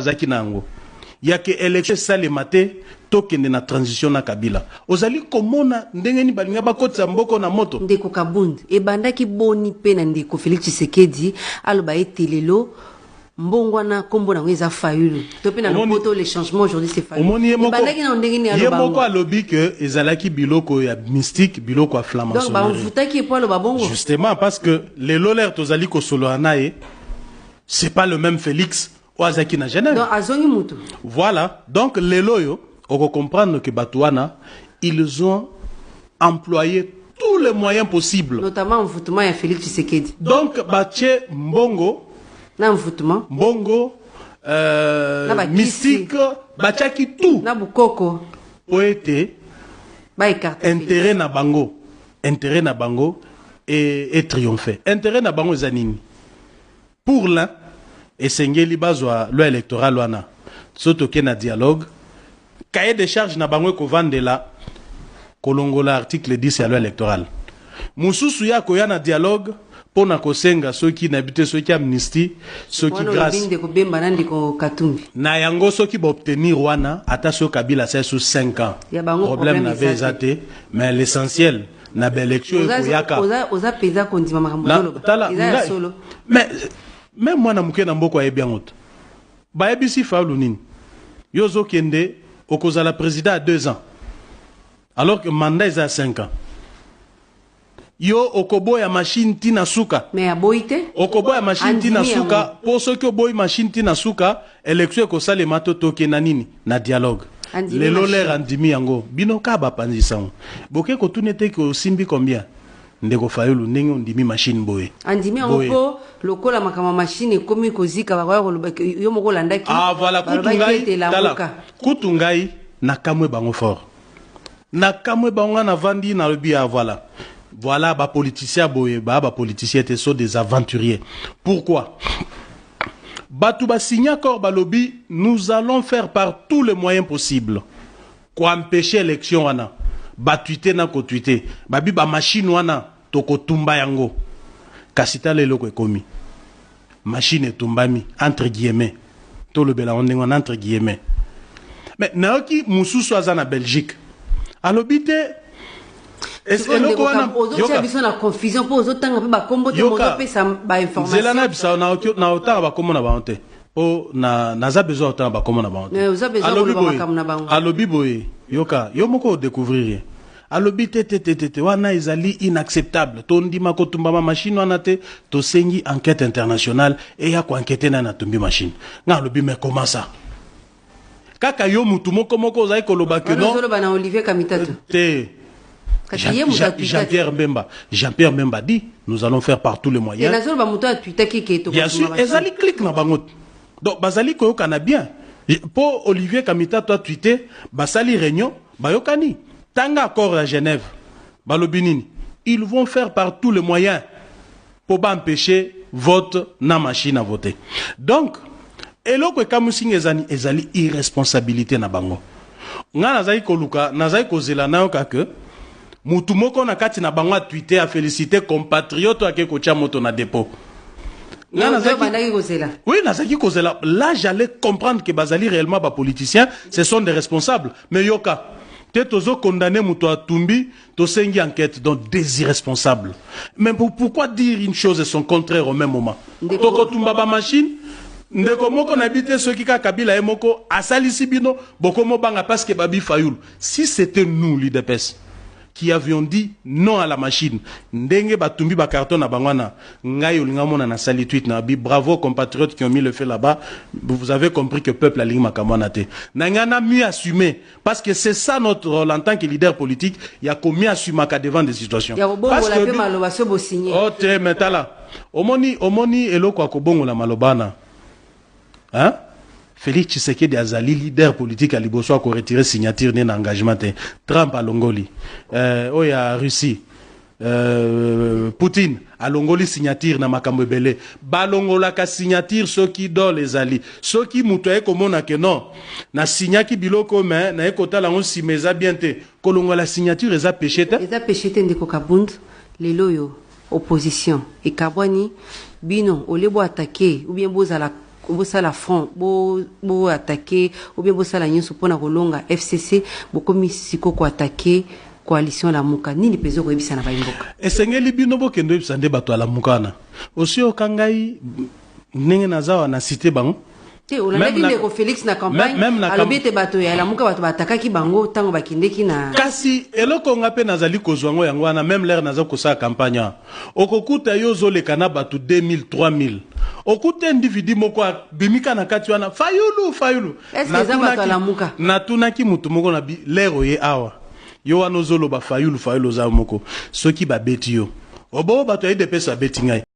Azalaki na yango ya ke élection esalema te, tokende na transition na Kabila. Ozali komona ndenge nini balinga bakotisa mboko na moto. Ndeko Kabund, ebandaki boni mpe na ndeko Félix Tshisekedi aloba ete lelo mbongo wana nkombo nango eza Fayulu, to mpe na lopoto, le changement aujourd'hui, c'est Fayulu? Omoni, ye moko Ebandaki na ndenge nini ye aloba moko yango? Alobi ke ezalaki biloko ya mystique, biloko ya Donc franc-maçonnerie. Bamvutaki po aloba bongo? Justement, parce que lelo l'heure tozali kosolola na ye, c'est pas le même Félix oyo azalaki na Genève. Donc azongi mutu. Voilà. Donc lelo oyo okocomprendre que bato wana, ils ont employé tous les moyens possibles, notamment mvutuma ya Félix Tshisekedi. Donc batie mbongo Na mvutuma. Mbongo Na bakisi. Mystique, batiaki tout Na bukoko. Po ete Baécarte. Intérêt na bango e triomphe. Intérêt na bango eza nini? Pour l'un, esengeli bazwa loi électorale wana. So toke na dialogue, cahier de charge na bango ekovandela kolongola article 10 ya loi électorale. Mosusu ya koya na dialogue mpo na kosenga, soki nayebi te, soki amnistie, soki Wana olobi grâce. Ndeko Bemba na ndeko Katumbi. Na yango, soki baobtenir wana, ata soki Kabila asali so 5 ans, Ya bango problème problème na be eza eza te. Mais l'essentiel, na baélection ekoyaka. Oza mpenza kondima makambo ozoloba? Tala, Eza ya solo? Mais même mwana moke na mboka ayebi yango te. Bayebisi Fayulu nini? Yo ozokende, okozala président à 2 ans, alors que mandat eza ya 5 ans. Yo okoboya machine ntina suka. Mais aboyi te. Okoboya machine ntina Andimi suka yango. Mpo soki oboyi machine ntina suka, élection ekosalema to tokenda nini na dialogue. Andimi Lelo machine. L'heure andimi yango, bino ka bapanzisa yango, boke kotuna ete ke osimbi combien, ndeko Fayulu, ndenge ondimi machine boye? Andimi yango. Boye. Mpo lokola makambo ya machine ekomi kozika, bakoya koloba yo moko olandaki. Ah voilà, kutu Balobaki ngai ete tala, Lamuka. Kutu ngai nakamwe bango fort, nakamwe bango. Nga navandi, nalobi: ah voilà, voilà bapoliticien boye, baa bapoliticien te, sont des aventuriers. Pourquoi bato basigne accord, balobi: nous allons faire par tous les moyens possibles koempêcher élection wana? Batwite na kotwite, babi bamachine wana tokotumba yango. Kasi tala eloko ekomi, machine etumbami, entre guillemets, tolobela yango ndenge wana, entre guillemets. Mais nayoki mosusu aza na Belgique, alobi te eloko wana. Ozotia biso na confusion mpo ozotanga mpe bakombo te, ozopesa bainformation. Nzela na bisa, na otanga bakombo na bango te, mpo naza besoin otanga bakombo na bango te. Oza besoin koloba makambo na bango. Alobi boye, yoka, yo moko odécouvrir ye. Alobi te te te te te, wana ezali inacceptable, tondima kotumbama machine wana te, tosengi enquête internationale eya koenquête nani atumbi machine. Nga alobi: mais comment ça, kaka yo mutu moko moko ozali koloba ke non? Ozoloba na Olivier Kamitatu? Te. Jean-Pierre Mbemba. Jean-Pierre Mbemba dit: nous allons faire par tous les moyens. Bien Bien sûr, ezali clique na bango. Donc bazali koyokana bien. Po Olivier Kamitatu a tweeté, basali réunion, bayokani. Tanga accord à Genève. Balobi nini? Ils vont faire par tous les moyens pour empêcher vote na machine à voter. Donc eloko ekamwisi nga ezali, ezali irresponsabilité na bango. Nga nazali koluka, nazali kozela nayoka ke mutu moko na kati na bango atwite, afélicité compatriote ake kotia moto na dépôt. Oui, nazalaki kozela. Là, j'allais comprendre que bazali réellement bapoliticiens, ce sont des responsables. Mais yoka te, tozokondamne moto atumbi, tosengi enquête. Donc des irresponsables. Mais pourquoi dire une chose et son contraire au même moment? Tokotumba bamachine, ndeko moko nayebi te soki kaka Kabila ye moko asalisi bino bokomobanga, parce que babi Fayulu. Si c'était nous, l'UDPS, qui avions dit non à la machine, ndenge batumbi bacarton na bango wana, ngai olinga mona nasali tweet na bi: bravo compatriotes qui ont mis le feu là-bas, vous avez compris que peuple alingi makambo wana te. Na ngai na mieux assumer, parce que c'est ça notre rôle en tant que leader politique, ya komi assumaka devant des situations. Ya kobongola mpe maloba so bosigné. Oh te, mais tala, omoni, omoni eloko ya kobongola maloba na, hein? Félix Tshisekedi azali leader politique ya liboso akoretire signature ne na engagement te. Trump alongoli, oyo ya Russie, Poutine alongoli signature na makambo ebele. Balongolaka signature soki dole ezali, soki moto aye komona ke non, nasignaki biloko, me naye kotala yango nsima, eza bien te. Kolongola signature eza péché te. Eza péché te. Ndeko Kabund, lelo oyo opposition ekabwani, bino ole boatake ou bien bozala Bosala front, boattaquer ou bien bosala nyonso mpona kolonga FCC. Bokomi siko koattaquer coalition Lamuka. Nini mpenza okoyebisa na bayimboka? Esengeli bino bokende oyebisa nde bato ya Lamuka wana. Osi oyoka ngai ndenge naza wana cité bango? Te, olandaki ndeko Félix na campagne, alobi ete bato ya Lamuka, bato batakaki bango ntango bakendeki na Kasi eloko nga mpe nazali kozwa yango, yango wana, même l'heure naza kosala campagne awa, okokuta yo ozoleka na bato 2000, 3000, okuta individu moko abimika na kati wana: "Fayulu, Fayulu." Natunaki mutu moko na bi lere oye awa, yo wana ozoloba "Fayulu, Fayulu", oza moko, soki babeti yo, obo bato ya UDPS babeti ngai.